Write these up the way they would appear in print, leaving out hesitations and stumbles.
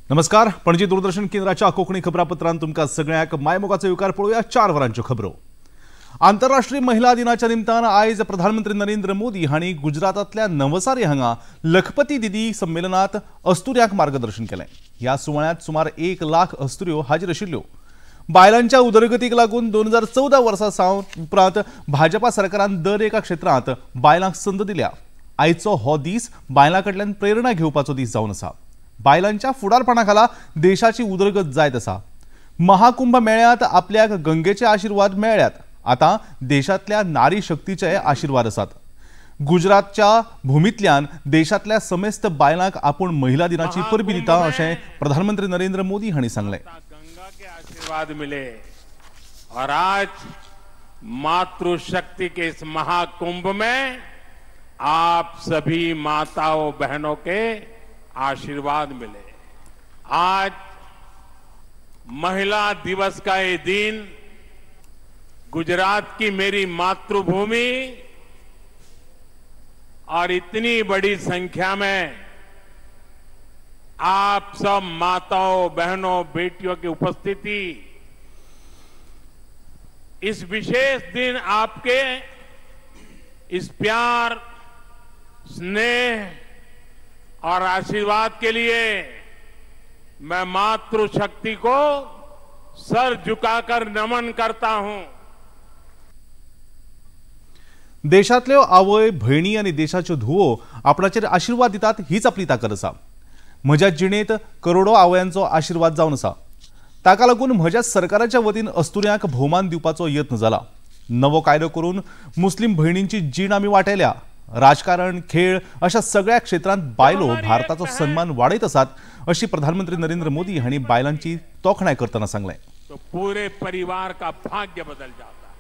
नमस्कार, पणजी दूरदर्शन केंद्राच्या कोंकणी खबरापत्रांत तुमकां सगळ्यांक मायमोगाचो येवकार. पळोवया 4 वरांच्यो खबरो. आंतरराष्ट्रीय महिला दिनाच्या निमतान आयज प्रधानमंत्री नरेंद्र मोदी हांणी गुजरातांतल्या नवसारी हांगा लखपती दिदी संमेलनात अस्तुऱ्यांक मार्गदर्शन केलें. ह्या सुवाळ्यांत सुमार 1 लाख अस्तुऱ्यो हाजीर आशिल्ल्यो. बायलांच्या उदरगतीक लागून 2014 वर्सा सावन उपरांत भाजपा सरकारान दर एका क्षेत्रांत बायलांक संद दिल्या. आयचो हो दीस बायलां कडल्यान प्रेरणा घेवपाचो दीस जावन आसा. बायलांच्या फुडारपणा खाला देशाची उदरगत जायत आसा. महाकुंभ मेळ्यात आपल्याक गंगेचे आशिर्वाद मेळ्यात, आतां देशांतल्या नारी शक्तीचे आशिर्वाद आसात. गुजरातच्या भूमींतल्यान देशांतल्या समेस्त बायलांक आपूण महिला दिनाची परबी दिता अशें प्रधानमंत्री नरेंद्र मोदी हांणी सांगलें. गंगा के आशीर्वाद मिले और आज मातृशक्ति के इस महाकुंभ में आप सभी माताओं बहनों के आशीर्वाद मिले. आज महिला दिवस का ये दिन गुजरात की मेरी मातृभूमि और इतनी बड़ी संख्या में आप सब माताओं बहनों बेटियों की उपस्थिति, इस विशेष दिन आपके इस प्यार, स्नेह और आशीर्वाद के लिए मैं मातृशक्ति को सर झुकाकर नमन करता हूं. देशांतल्यो आवय, भयणी आनी देशाच्यो धुवो आपणाचेर आशिर्वाद दितात हीच आपली ताकद आसा. म्हज्या जिणेंत करोडो आवयांचो आशिर्वाद जावन आसा. ताका लागून म्हज्या सरकाराच्या वतीन अस्तुऱ्यांक भोवमान दिवपाचो यत्न जाला. नवो कायदो करून मुस्लीम भयणींची जीण आमी वाटयल्या. राजकारण, खेळ अशा सगळ्या क्षेत्रांत बायलो भारताचो सन्मान वाडयत आसात अशी प्रधानमंत्री नरेंद्र मोदी हांणी बायलांची तोखणाय करतना सांगलें. तो पूरे परिवार का भाग्य बदल जाता है.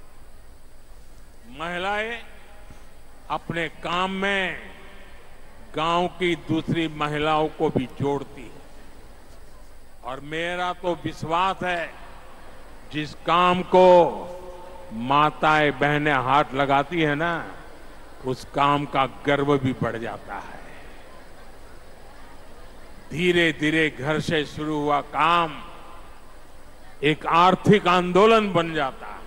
महिलाएं अपने काम में गांव की दूसरी महिलाओं को भी जोड़ती है और मेरा तो विश्वास है जिस काम को माताएं बहनें हाथ लगाती है ना, उस काम का गर्व भी बढ़ जाता है. धीरे धीरे घर से शुरू हुआ काम एक आर्थिक आंदोलन बन जाता है.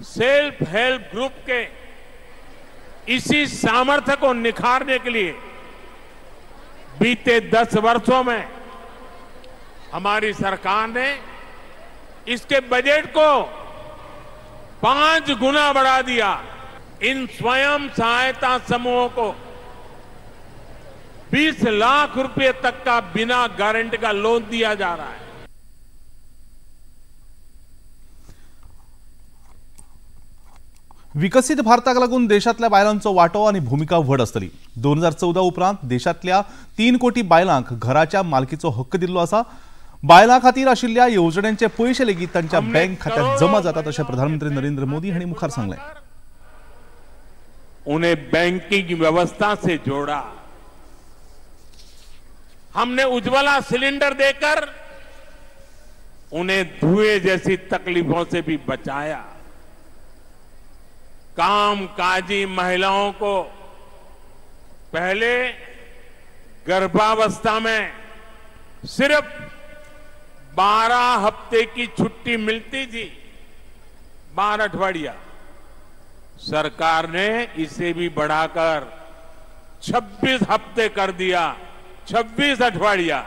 सेल्फ हेल्प ग्रुप के इसी सामर्थ्य को निखारने के लिए बीते 10 वर्षों में हमारी सरकार ने इसके बजट को 5 गुना बढ़ा दिया. इन स्वयं सहायता समूहों को 20 लाख रुपए तक का बिना गारंटी का लोन दिया जा रहा है. विकसित भारताक लागून देशांतल्या बायलांचो वांटो आनी भुमिका व्हड आसतली. 2014 उपरांत देशांतल्या 3 कोटी बायलांक घराच्या मालकीचो हक्क दिल्लो आसा. बायलां खातीर आशिल्ल्या येवजण्यांचे पयशे लेगीत तांच्या बँक खात्यात जमा जातात अशें प्रधानमंत्री नरेंद्र मोदी हांणी मुखार सांगलें. उन्हें बैंकिंग व्यवस्था से जोड़ा. हमने उज्ज्वला सिलेंडर देकर उन्हें धुएं जैसी तकलीफों से भी बचाया. कामकाजी महिलाओं को पहले गर्भावस्था में सिर्फ 12 हफ्ते की छुट्टी मिलती थी, 12 अठवाडिया. सरकार ने इसे भी बढ़ाकर 26 हफ्ते कर दिया, 26 अठवाडिया.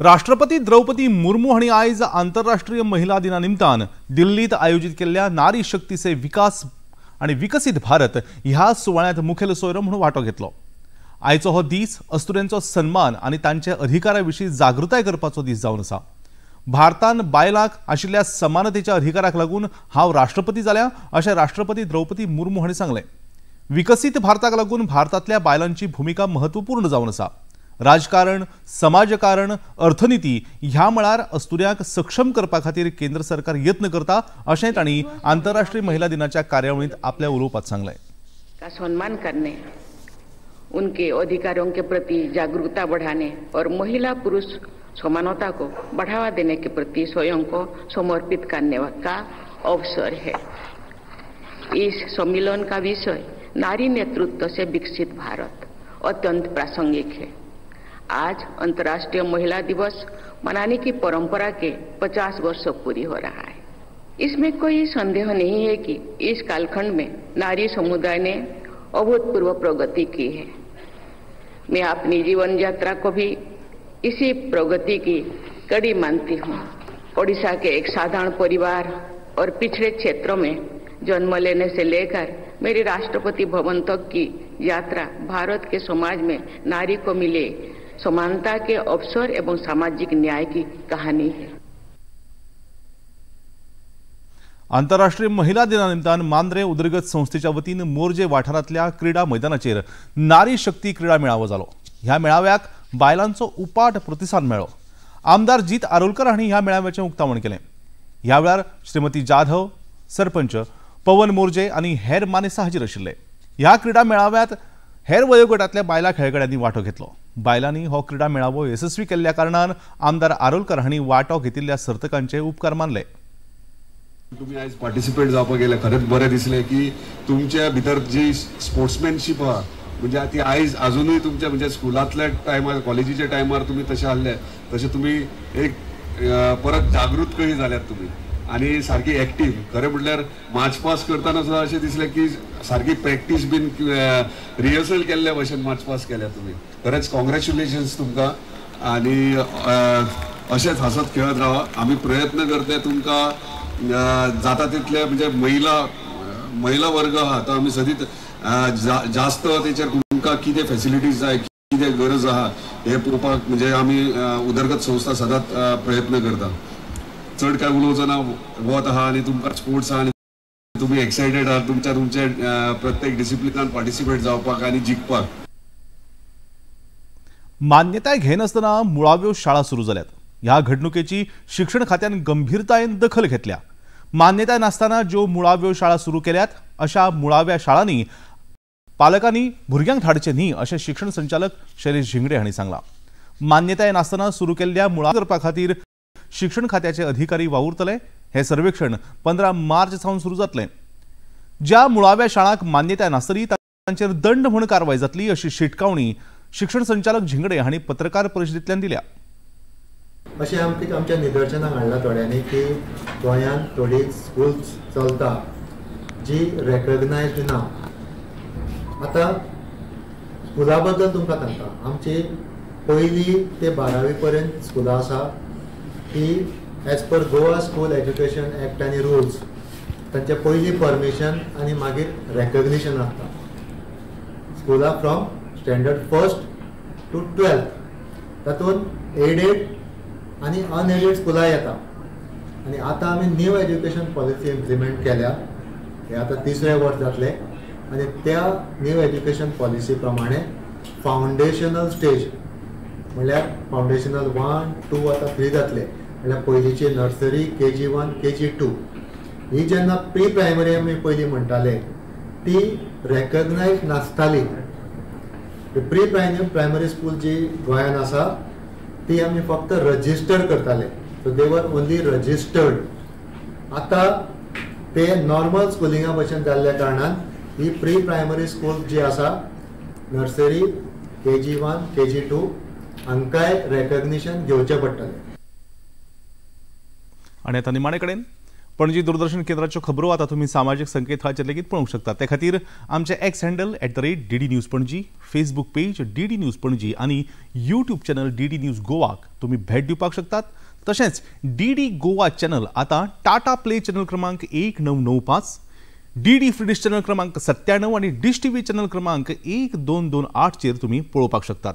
राष्ट्रपती द्रौपदी मुर्मू हांणी आयज आंतरराष्ट्रीय महिला दिना निमतान दिल्लीत आयोजित केल्ल्या नारी शक्ती से विकास आनी विकसीत भारत ह्या सुवाळ्यांत मुखेल सोयरो म्हणून वांटो घेतलो. आयचो हो दीस अस्तुऱ्यांचो सन्मान आनी तांचे अधिकारा विशीं जागृताय करपाचो दीस जावन आसा. भारतान बायलांक आशिल्ल्या समानतेच्या अधिकाराक लागून हांव राष्ट्रपती जाल्या अशें राष्ट्रपती द्रौपदी मुर्मू हांणी सांगलें. विकसीत भारताक लागून भारतांतल्या बायलांची भुमिका महत्वपूर्ण जावन आसा. राजकारण, समाजकारण, अर्थनिती ह्या मळार अस्तुऱ्यांक सक्षम करपा खातीर केंद्र सरकार यत्न करता अशें तांणी आंतरराष्ट्रीय महिला दिनाच्या कार्यावळींत आपल्या उलोवपांत सांगलें. का सन्मान करने, उनके अधिकारों के प्रति जागरूकता बढ़ाने और महिला पुरुष समानता को बढ़ावा देने के प्रति स्वयं को समर्पित करने का अवसर है. इस सम्मेलन का विषय नारी नेतृत्व से विकसित भारत अत्यंत प्रासंगिक है। आज अंतर्राष्ट्रीय महिला दिवस मनाने की परंपरा के 50 वर्ष पूरी हो रहा है। इसमें कोई संदेह नहीं है कि इस कालखंड में नारी समुदाय ने अभूतपूर्व प्रगति की है। मैं अपनी जीवन यात्रा को भी इसी प्रगति की कड़ी मानती हूँ। ओडिशा के एक साधारण परिवार और पिछड़े क्षेत्रों में जन्म लेने से लेकर मेरी राष्ट्रपति भवन तक की यात्रा भारत के समाज में नारी को मिले समानता के अवसर एवं सामाजिक न्याय की कहानी है। आंतरराष्ट्रीय महिला दिना निमतान मांद्रे उदरगत संस्थेच्या वतीन मोरजे वाठारांतल्या क्रीडा मैदानाचेर नारी शक्ती क्रीडा मेळावो जालो। ह्या मेळाव्याक बायलांचो उपाट प्रतिसाद मेळ्ळो। आमदार जीत आरोलकर हांणी ह्या मेळाव्याचें उक्तावण केलें। ह्या वेळार श्रीमती जाधव, सरपंच पवन मोरजे आनी हेर मानेस्त हाजीर आशिल्ले। ह्या क्रीडा मेळाव्यात हेर वयोगटांतल्या बायलां खेळगड्यांनी वांटो घेतलो। बायलांनी हो क्रीडा मेळावो येसस्वी केल्ल्या कारणान आमदार आरोलकर हांणी वांटो घेतिल्ल्या सर्तकांचे उपकार मानले। तुम्ही आयज पार्टिसिपेट जावपाक गेले, खरेंच बरें दिसलें की तुमच्या भितर जी स्पोर्ट्समॅनशीप आहा म्हणजे ती आयज अजुनूय तुमच्या म्हणजे स्कुलांतल्या टायमार कॉलेजीच्या टायमार तुमी तशें आहले तशें तुमी एक परत जागृत कशी जाल्यात तुमी आनी सारकी एक्टीव। खरें म्हटल्यार मार्च पास करतना सुद्दां अशें दिसलें की सारकी प्रॅक्टीस बीन रिहर्सल केल्ल्या भशेन मार्च पास केल्या तुमी। खरेंच कॉंग्रॅच्युलेशन्स तुमकां आनी अशेंच हांसत खेळत रावा। आमी प्रयत्न करते तुमकां जाता तितले म्हणजे महिला वर्ग आहा तो आमी सदींच जास्त तेचेर तुमकां कितें फॅसिलिटीज जाय कितें गरज आहा हें पळोवपाक म्हणजे आमी उदरगत संस्था सदांच प्रयत्न करता। चड काय उलोवचो ना, वत आहा आनी तुमकां स्पोर्ट्स आहा आनी तुमी एक्सायटेड आहा तुमच्या तुमच्या प्रत्येक डिसिप्लिनान पार्टिसिपेट जावपाक आनी जिखपाक। मान्यताय घेनासतना मुळाव्यो शाळा सुरू जाल्यात। ह्या घडणुकेची शिक्षण खात्यान गंभीरतायेन दखल घेतल्या। मान्यताय नासतना ज्यो मुळाव्यो शाळा सुरू केल्यात अशा मुळाव्या शाळांनी पालकांनी भुरग्यांक धाडचें न्ही अशें शिक्षण संचालक शैलेश झिंगडे हांणी सांगलां। मान्यताय नासतना सुरू केल्ल्या मुळाव्या करपा खातीर शिक्षण खात्याचे अधिकारी वावुरतले। हें सर्वेक्षण 15 मार्च सावन सुरू जातलें। ज्या मुळाव्या शाळांक मान्यताय नासतली तांचेर दंड म्हूण कारवाय जातली अशी शिटकावणी शिक्षण संचालक झिंगडे हांणी पत्रकार परिशदेंतल्यान दिल्या। अशें आमकां आमच्या निदर्शनाक हाडलां थोड्यांनी की गोंयांत थोडी स्कुल्स चलता जी रेकग्नायज्ड ना। आतां स्कुला बद्दल तुमकां सांगता, आमची पयली ते 12वी पर्यंत स्कुलां आसा ती as per Goa school education act आनी रुल्स तांचे पयली परमिशन आनी मागीर रेकग्निशन आसता। स्कुलां फ्रॉम स्टँडर्ड 1 to 12 तातूंत एडेड आनी अनएडेड स्कुलां येता। आनी आतां आमी न्यू एज्युकेशन पॉलिसी इम्प्लिमेंट केल्या, हे आतां तिसरें वर्स जातलें आनी त्या न्यू एज्युकेशन पॉलिसी प्रमाणे फावंडेशनल स्टेज म्हणल्यार फावंडेशनल 1, 2 आतां 3 जातले। म्हणल्यार पयलींची नर्सरी, KG 1, KG 2 ही जेन्ना प्री प्रायमरी आमी पयलीं म्हणटाले ती रेकग्नायज नासताली। प्री प्रायमरी स्कूल जी गोंयांत आसा ती आमी फक्त रजिस्टर करताले, so they were only registered. आतां ते नॉर्मल स्कुलिंगा भशेन जाल्ल्या कारणान ही प्री प्रायमरी स्कूल जी आसा नर्सरी, KG 1, KG 2 हांकांय रेकग्निशन घेवचें पडटलें। आनी आतां निमाणे कडेन पणजी दूरदर्शन केंद्राच्यो खबरो आतां तुमी सामाजीक संकेतथळाचेर लेगीत पळोवंक शकतात। ते खातीर आमचें X handle @DD News Panaji, Facebook page DD News Panaji आनी यूट्यूब चॅनल DD news गोवाक तुमी भेट दिवपाक शकतात। तशेंच DD Goa channel आतां टाटा प्ले चॅनल क्रमांक 1995, DD free dish channel क्रमांक 97 आनी डिश टीव्ही चॅनल क्रमांक 1228चेर तुमी पळोवपाक शकतात।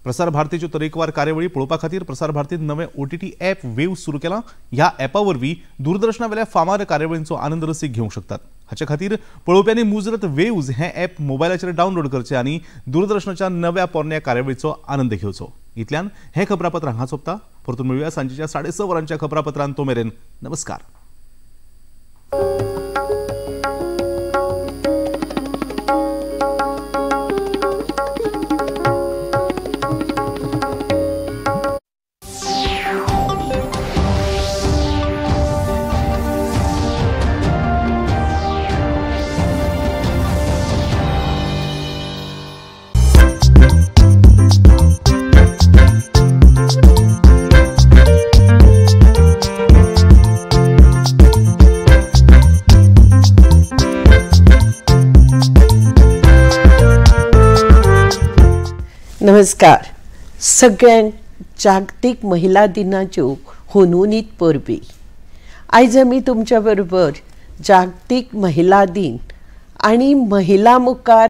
प्रसार भारतीच्यो तरेकवार कार्यावळी पळोवपा खातीर प्रसार भारतीन नवें OTT app wave सुरू केलां। ह्या ॲपा वरवीं दूरदर्शना वेल्या फामाद कार्यावळींचो आनंद रसीक घेवंक शकतात। हाचे खातीर पळोवप्यांनी मुजरत वेव्ज हें ॲप मोबायलाचेर डावनलोड करचें आनी दूरदर्शनाच्या नव्या पोरण्या कार्यावळीचो आनंद घेवचो। इतल्यान हें खबरापत्र हांगा सोंपता। परतून मेळुया सांजेच्या 6:30 वरांच्या खबरापत्रांत। तो मेरेन नमस्कार। नमस्कार सगळ्यांक जागतीक महिला दिनाच्यो हुनहुनीत परबी. आयज आमी तुमच्या बरोबर जागतीक महिला दिन आनी महिला मुखार